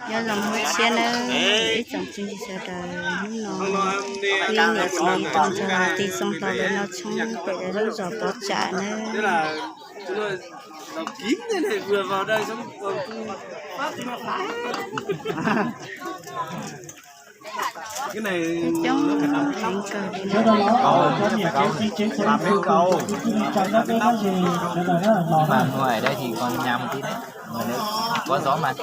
Nyob zoo hnub tshiab nawb ib tsoom phooj ywg sawv daws, hnub no yeej niam txiv tau nrog tij Xyooj hlo lawv noj tshoob pem lawv lub zos pov tsam nawb. Coob heev kawg li. Sawv daws los, cov niam tsev txiv tsev xeeb txhua tus tus kwv tij neej tsa nyob peb Nab Ze sawv daws na, los na. Mas muaj dab tsi koj nyam tib, muaj dab tsi koj zov mas.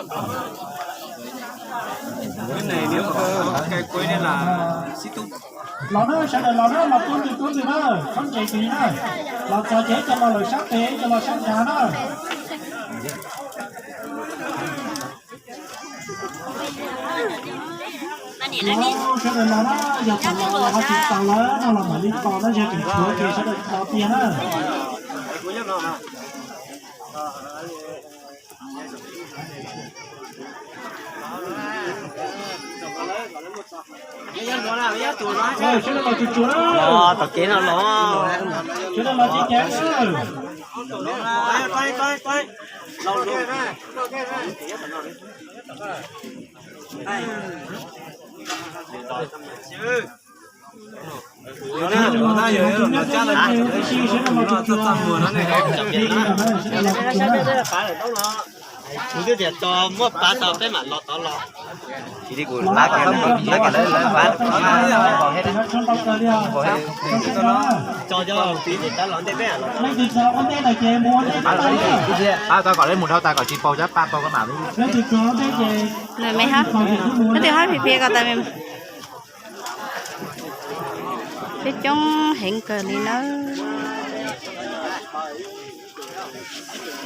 Los na, sawv daws los na, los tuab ntws tuab ntws na, txhob ntse kiag li na. Los txog ces cov los lawm sab pem, cov los sab nrad na. Los sawv daws los na, yog thaum los los ho tsis tau lawm no los mam li tos na, yog tseem tshuav ces sawv daws tos tiag na. Sawv daws los tsuag tsuag na. Tom kev no los. Sawv daws los ceev ceev na. Kuv twb tias tso muab pab tau peb mam los tod los. Tso cov txiv tab los ntej peb. Pab tau kom lawv mus dhau tas kom tsis paug cov pab paug koj mam. Leej twg hab phim phiab ko tas me. Peb coob heev kawg li nawb.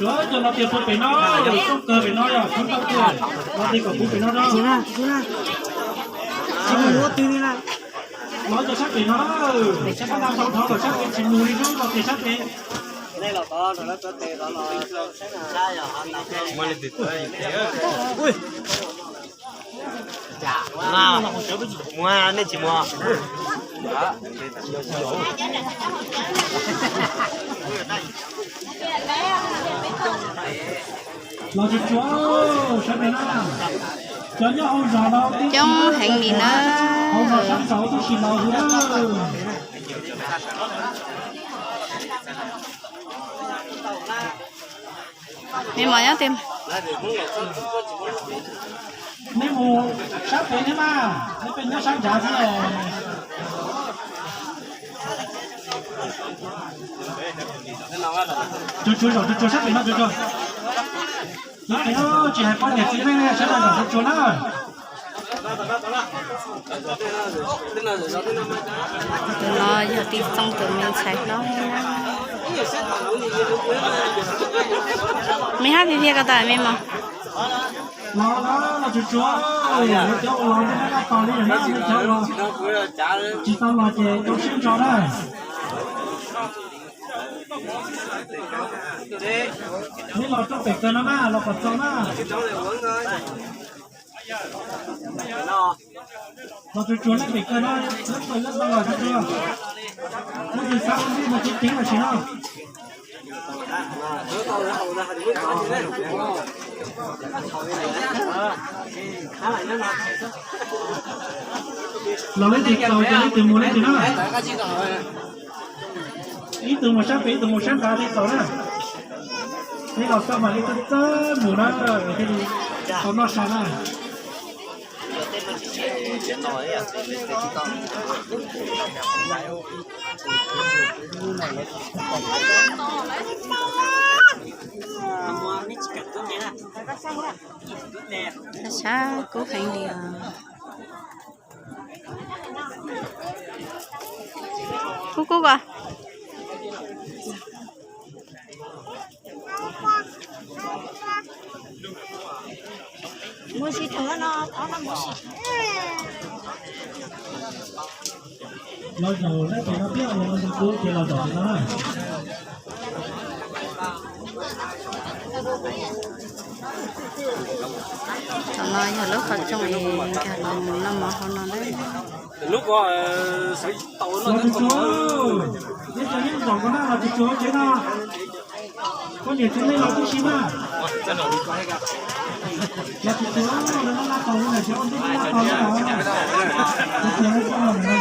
Cov no tias pub pem no, coob kawg pem no yog coob tau tiag, no tias kom pub pem no no. Tsis mus ua twg li na. Los cov sab pem no, sab no tau dhau kom sab pem tsis mus li lub no tias sab pem. Ua nej tsis mus. Los tsuag tsuag sawv daws na, cov nyob hauv zos no coob heev li na. Hauv zos sab nraud tib si los hauv na. Me mos nyob twg? Nej mus sab pem thiab mas, nej peb nyob sab nrad thiab. Tsuag tsuag zaum tsuag tsuag sab pem no tsuag tsuag. Sab pem no tsis hais poj niam txiv neej sawv daws zaum tsuag tsuag na. Tus no yog tij Txooj tus me ntxhais hlob. Me hab phim phiab ko tas me mos. Los los tsuag tsuag, cov uas los nej nyob tos li na, cov uas tsis tau los ces zoo siab ntso na. Nej los rooj pem kawg no na, los kom txog na. Los tsuag tsuag leej pem kawg no, leej pem leej tau los tsuag tsuag. Leej twg xav ua ntej mus ceev ceev los sim no. Los leej twg txaus ces leej twg mus leej twg na. Ib tug mus sab pem ib tug mus sab nrad thiaj txaus na. Peb los txog mam li txawj txawj mus na, thiaj li tau noj sa na. Sab sab kub heev li os. Kub kub ko. Los zaum lawm pem no thiab, los zaum kub ces los zaum pem no na. Thaum no yog lub qhov rooj es nkag los mus noj mov hauv no na. Los tsuag tsuag, nej cov nyob zaum ko na los tsuag tsuag tsev no. Poj niam txiv neej los tib si na. Los tsuag tsuag, lawv noj noj Ces ua ntej peb noj qos na, kuv tseem yuav coj los mus